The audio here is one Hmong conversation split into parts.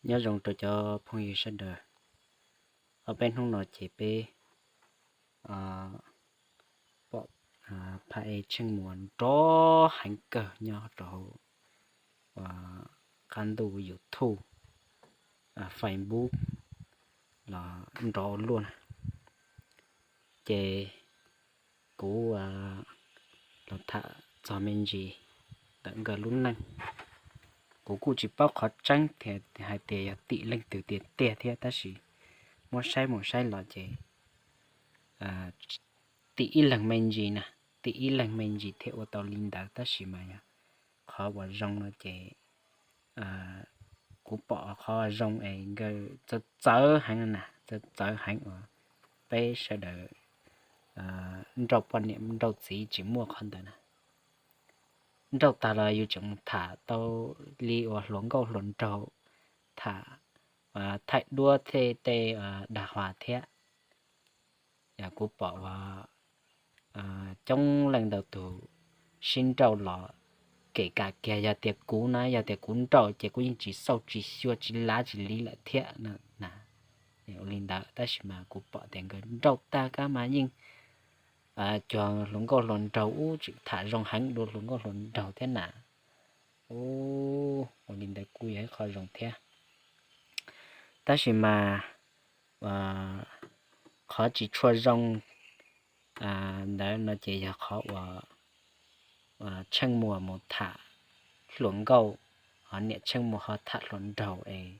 Nyob zoo rau cov phooj ywg sawv daws. Ob peb hnub no ces peb pom Phaj Ej Tsheej Muas nrov heev kawg nyob rau hauv qab ntuj YouTube, Facebook los nrov ua luaj na. Ces kuv los tham txog me ntsis ntawm nkawd lub neej. Kuv kuj tsis paub qhov tseeb hais tias yog tim leej twg tiag tiag thiab, tab sis muab saib mus saib los ces tim ib leeg me ntsis na, tim ib leeg me ntsis thiaj ua tau li ntawd, tab sis mas yog qhov uas zoo no ces kuv pom qhov zoo es nkawd txawv txawv heev na, txawv txawv heev uas peb sawv daws nrauj poj niam nrauj txiv tsis muaj qhov ntawd na. Nrauj tag los yus tseem mus tham tau li uas hluas nkauj hluas nraug tham thaij duab tej tej dag huas thiab. Yog kuv pom uas coob leej ntau tus sib nrauj los kev kam kiag yog tias kuv na, yog tias kuv nrauj ces kuv yeej tsis xauj tsis xyuas tsis lav tsis li lawm thiab na. Ua li ntawd tab sis mas kuv pom tias nkawd nrauj tag kab mas yeej cuag hluas nkauj hluas nraug ub, tseem tham zoo heev dua hluas nkauj hluas nraug thiab na. Ua li ntawd kuj yog ib qho zoo thiab, tab sis mas qhov tsis tshua zoo ntawd no ces yog qhov uas Tsheej Muas mus tham hluas nkauj, ho niam Tsheej Muas ho tham hluas nraug es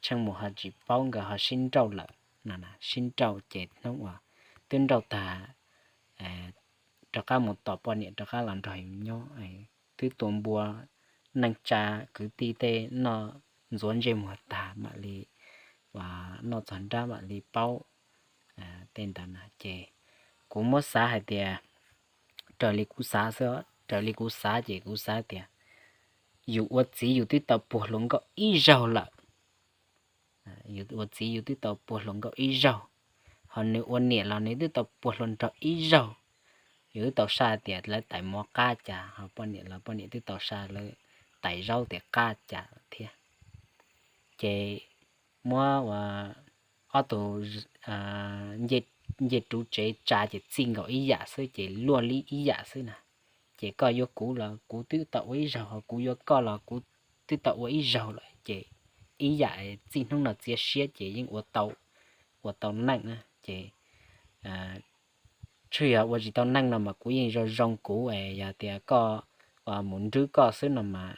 Tsheej Muas ho tsis paub, nkawd ho sib nrauj lawm no. Sib nrauj ces hnub uas twb nrauj tag rov qab mus tos poj niam rov qab los nrog yus nyob, twb tua npua neej tsa kwv tij tej noj ntxuav ntsej muag tag mam li uas noj txog nrab mam li paub tej ntawd na. Ces kuv muab xav hais tias raws li kuv xav xwb, raws li kuv xav ces kuv xav tias yus ua txiv yus twb tau puag hluas nkauj ib zaug lawm. Yus ua txiv yus twb tau puag hluas nkauj ib zaug, ho nws ua niam los nws twb tau puag hluas nraug ib zaug. Yus twb tau saj tias lawv tais mov qab cas, ho poj niam los poj niam twb tau saj lawv tais zaub tias qab cas thiab. Ces muab ua ob tug ncej ruv tsev tsa ces txij nkaus ib yam xwb ces luaj li ib yam xwb na. Ces koj yuav kuv los kuv twb tau ua ib zaug, ho kuv yuav koj los kuv twb tau ua ib zaug lawm ces ib yam txij hnub no txiav siab ces yeej ua tau, ua tau neej na. Ces tsuas yog ua tsis tau neej no mas kuv yeej zoo zoo kuv, yog tias koj mus nrwb koj xwb no mas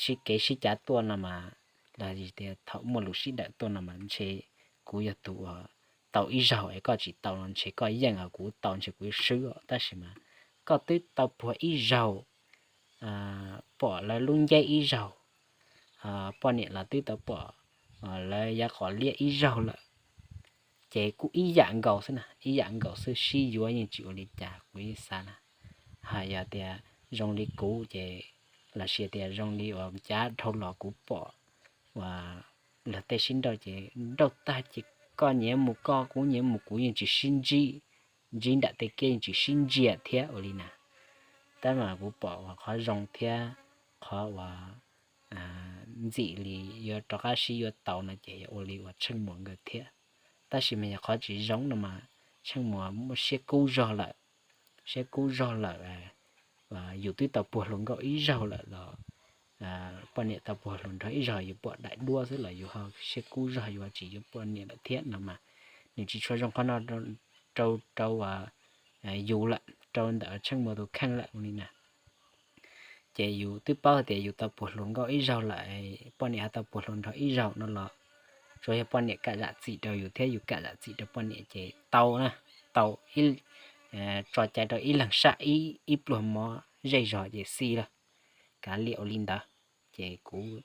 sib kev sib cav tuaj no mas, los tias thaum muaj lus sib dawm tuaj no mas ntshe kuv yog tus uas tau ib zaug es koj tsis tau no ntshe koj yeej, kuv tau ntshe kuv swb os. Tab sis mas koj twb tau puag ib zaug, pom lawv lub nceb ib zaug, poj niam los twb tau pom lawv yav qos liab ib zaug lawm. Ces kuj ib yam nkaus xwb na, ib yam nkaus xwb, sib yuav yeej tsis ua li cas kuv yeej xav na. Hos yog tias zoo li kuv ces, los sis tias zoo li uas cav dhau los kuv pom uas luag tej sib nrauj ces nrauj tag ces koj nyiav mus koj, kuv nyiav mus kuv, yeej tsis sib ntsib, ntsib nram tej kiab yeej tsis sib ntsia thiab ua li na. Tab mas kuv pom uas qhov zoo thiab qhov uas ntxim li yuav rov qab sib yuav tau no ces yog ua li uas Tsheej Muas nkawd thiab. Tab sis mas yog qhov tsis zoo no mas Tsheej Muas muaj siab kub zog lawm, siab kub zog lawm. Yus twb tau puag hluas nkauj ib zaug lawm los poj niam tau puag hluas nraug ib zaug, yus pom daim duab xwb los yus ho siab kub zog, yus ho tsis yuav poj niam lawm thiab no mas nws tsis tshua zoo qhov no rau, rau yus lawm, rau ntawm Tsheej Muas tus kheej lawm ua li na. Ces yus twb paub hais tias yus tau puag hluas nkauj ib zaug lawm, poj niam ho tau puag hluas nraug ib zaug no los tsuas yog poj niam kam zam txim rau yus thiab yus kam zam txim rau poj niam ces tau na, tau, tso cai rau ib leeg saj ib, ib pluag mov zej zog ces xij lawm, kav liam ua li ntawd. Ces kuv,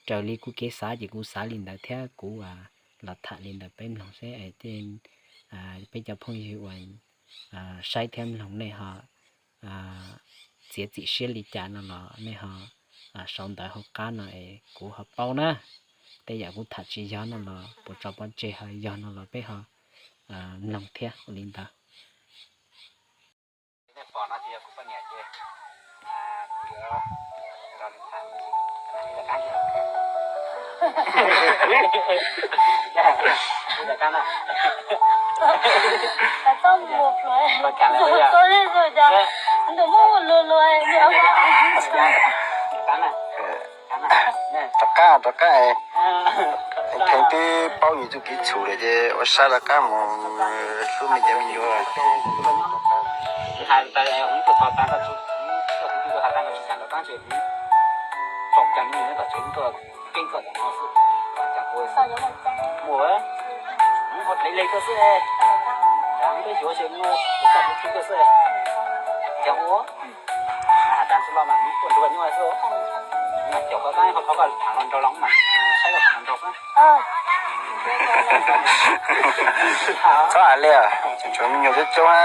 raws li kuv kev xav ces kuv xav li ntawd thiab kuv los tham li ntawd peb mloog seb peb cov phooj ywg uas saib thiab mloog nej ho txiav txim siab li cas no los nej ho sau ntawv hauv qab no es kuv ho paub na. Tej yam kuv tham tsis yog no los puas tso pov tseg, ho yog no los peb ho mloog thiab ua li ntawd. Rov qab, rov qab. Pheej twb paub nws txuj kev txhum lawm ces ua sab rov qab mus hlub me cov me nyuam. Txhob hais li, tseem tshuav me nyuam coob coob.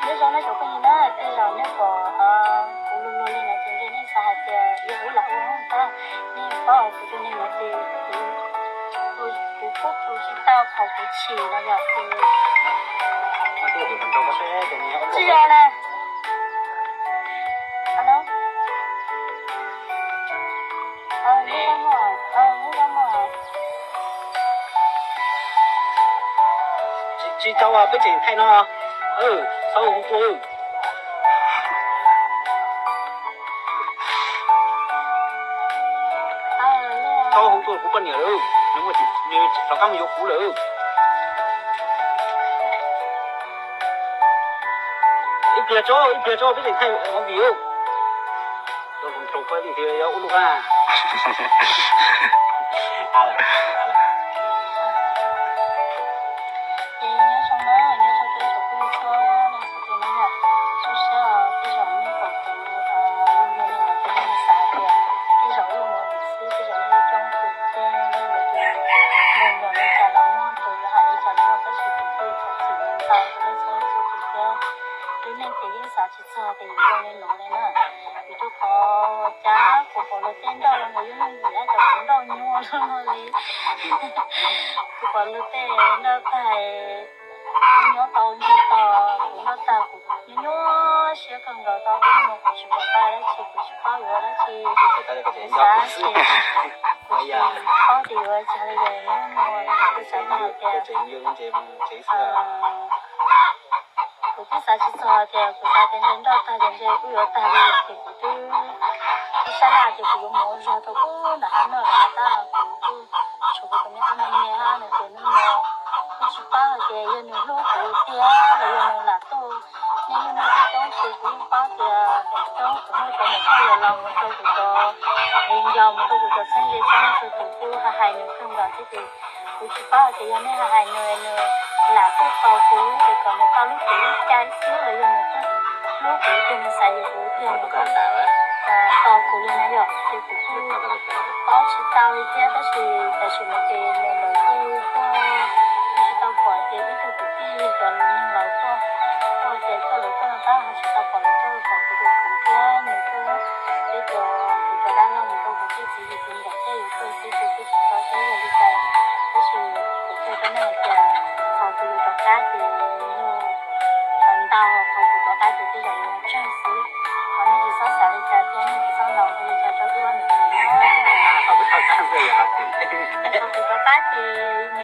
Nyob zoo nej cov phooj ywg na, tej zaum nej pom kuv luag luag li no ces ntshe nej xav hais tias yog kuv lam ua tab, nej paub kuv tus neeg no ces kuv, kuv kuj ua tsis tau qhov kuv chim no yom. Tsis yog na. Alo. Tsis tau, peb tseem thaij no. Txhob hu tuaj. Txhob hu tuaj kuv poj niam lawm, nws rov qab mus yuav kuv lawm. Ib pliag tso, ib pliag tso, peb tseem thaij movie. Ua lub a. Ces nyob zoo na, nyob zoo rau ib tsoom phooj ywg txhua leej txhua tus na yom. Zoo siab os, tej zaum nej pom kuv luag luag li no ces nej xav tias tej zaum wb ua movie xwb, tej zaum nej coob tus thiab nej yuav tus nrog nrog li cas los muaj, tus yuav hais li cas los muaj, tab sis kuv kuj thov txim ntau rau nej txhua leej txhua tus thiab. Lub neej ces yeej xav tsis txog tias yuav zoo li no li na. Vim rau qhov cas kuv pom luag tej nrauj los mus yeej yooj yim, cov kuv nrauj nyuaj luaj li. Kuv pom luag tej nrauj tag nyob tau ntsig to, kuv nrauj tag kuv nyuaj nyuaj siab kawg nkaus, tau ib hnub no kuv tsis pom tau dab tsi, kuv tsis paub yuav ua dab tsi. Kuv xav tias kuv tsis paub tias yuav ua cas li, hnub no kuv xav hais tias kuv twb xav tsis txog tias kuv xav tias ntshe nrauj tag ces ntshe kuj yuav tag li lawm ces kuv twb, kuv sab laj tias kuv yuav mus ua zog rau kuv nram hav no los tab kuv kuj tshuav kuv tus me ab me me hab no ces hnub no kuj tsis paub hais tias yog nws hlub kuv tiag los yog nws lam tuaj. Nej yeej muaj coob coob ces kuv yeej paub tias feem coob kuv muaj cov niam pog yawg laus mus rau kuv cov, nco mus rau kuv cov txheeb ze txheeb txhua tus kuj hais hais nws kawg nkaus thiab ces kuv tsis paub hais tias yog nej hais hais nws, nws lam tuaj tos kuv es kom nws tau lub txim lub cai xwb los yog nws tuaj hlub kuv tiag, nws xav yuav kuv tiag, nws tos kuv li na yom. Ces kuv kuj paub tsis tau li thiab, tab sis tam sim no ces nws lawv kuj tuaj, kuj tsis tau pom ces ib tug kwv tij cov neeg laus tuaj, tuaj ces tuaj lawv tuaj no tab ho tsis tau pom lawv tuaj kom kuv tus kwv thiab nws tuaj, peb cov, kuv cov dab laug mus rau kuv tej txiv yim txiv ntxawm thiab yus tuaj xwb ces kuj tsis tau paub yog li cas. Tab sis kuv qhia rau nej hais tias qhov kuv yuav rov qab ces yog ntau, qhov kuv rov qab ces tej zaum yuav tsawg xwb. Qhov nej tsis txhob xav li cas thiab nej tsis txhob ntaus li cas rau wb ob niam txiv na. Qhov kuv rov qab ces